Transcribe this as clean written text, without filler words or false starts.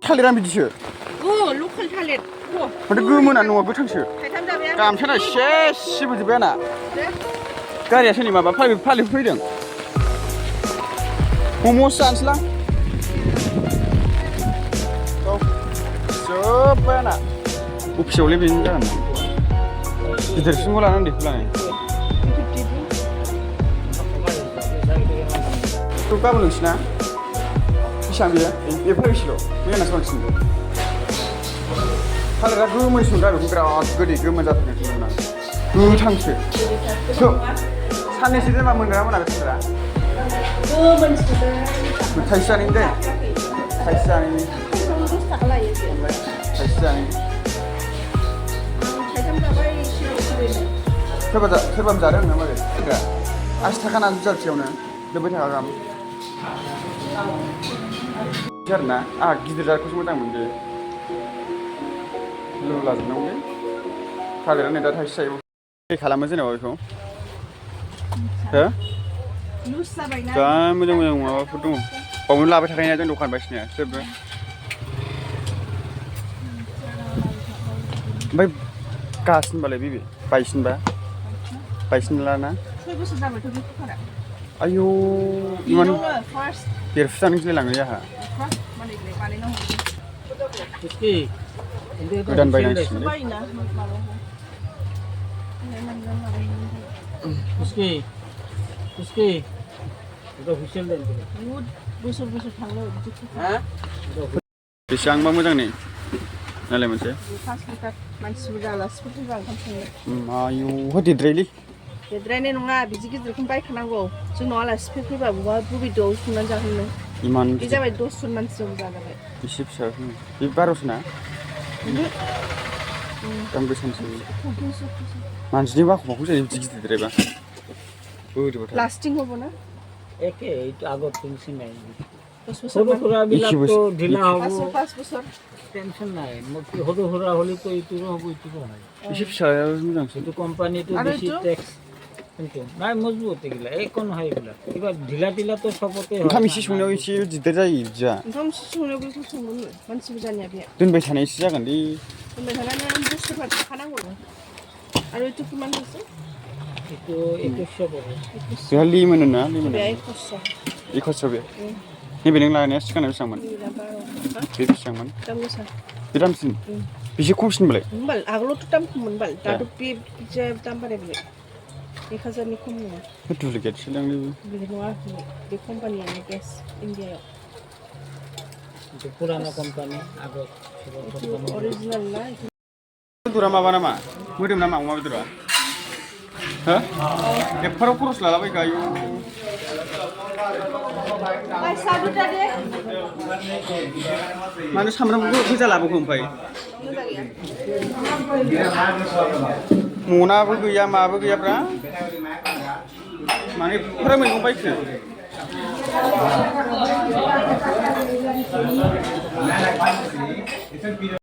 थालिरा बिदिसो लकेल थालिर माथो गोमोना नङा गोथांसो गामसाना सेस सिबोजोब्बाय आंना गारिया सोरनि माबा फालि फैदों मम'सो जानोसैलां जोब्बाय आंना अफिसावलाय बेनो जागोन गिदिरसिनखौ लानानै उन्दैखौ लानाय गाबोन नोंसिना बेसेबां बेयो एफा बेसेल' मैयानासो बांसिन थालिरा गोमोनसो दा बेखौ बिराद गोदै गोमोन जाथारदों आं गोथांसो साननैसो दोनबा मोनगोना मोना बे थालिरा थाइसे जानायनि दे थाइसे जानायनि थाइसे जानायनि सोरबा जादों ना मारै 80 थाखा ना जुजारसेयावनो 90 थाखा गाहाम आरोना आंहा गिदिर जारखौसो मोजां मोनो लुला जोबनांगौलै थालिरा नै दा थाइसे जायो पे खालामो जेनेबा बेखौ हो जा मोजां माबाफोर दङ बावनो लाबाय थाखायोना जों दखान बायसिनाया सोरबो ओमफ्राय गासिनबालाय बेबि बायसिनला ना आयौ इमान देरफुजानो गिलायलाङो आंहा गोदान बायनांसिगोनलै बेसेबांबा मोजां नै नालाय मोनसे आयौ देरद्रायलै देरद्रायनाय नङा बिदि गिदिरखौनो बायखानांगौ जोंनाव आलासि फैबा बबेबा बबेदोआव संनानै जाहोनो इमान बे जाबाय 10 जन मानसिजों जाजाबाय एसे फिसा बे 1200 ना दाम गोसानोसै मानसिनि बाखौ जायो बिदि गिदिरद्रायबा बोरैबाथाय लास्टिं होबो ना एके এইটো আগত টেনশন নাই সৰু সৰু বিলাকতো ঢিলা হ'ব 5 বছৰ টেনশন নাই সৰু সৰু হলি তো ইটোৰো হ'ব ইটোৰো হয় एसे फिसाया मोजांसो তো কোম্পানিটো বেশি ট্যাক্স কিন্তু নাই মজবুত এগুলা একন হয় এগুলা এবার ঢিলা ঢিলা তো সবতে হয় ओंखाम एसे संनायाव एसे गिदिर जायो बिदिया ओंखाम संनायाव बेखौ सङोनो मानसि बुरजानिया बे दोनबाय थानायसो जागोन दि दोनबाय थानानै बुस्थुफोर थाखानांगौ आरो एटु किमान होसो itu 2100 পড়ে जोंहा लिमोन ना लिमोन बे 2100 बे नैबे नों लानाया सिगांना बेसेबांमोन बे बेसेबांमोन दाम गोसा बे दामसिन बेसे खमसिनबालाय होमबाल आगोलावथ' दाम खममोनबाल दाथ' बे दाम बारायबाय 1000नि खम नङा डुप्लिकेटसो दांलै बे नङा बे कम्पानियानो बेस्ट इन्डियायाव itu पुराना কোম্পানি আগত अरिजिनाल ना बेदरा माबा नामा मोदोम नामा अमा बेदरा हो एफाराव खरस लालाबायखो आयौ मानो सामब्राम गोजा लाबोखो ओमफ्राय मनाबो गैया माबो गैयाब्रा माने एफाराव मैगं बायखो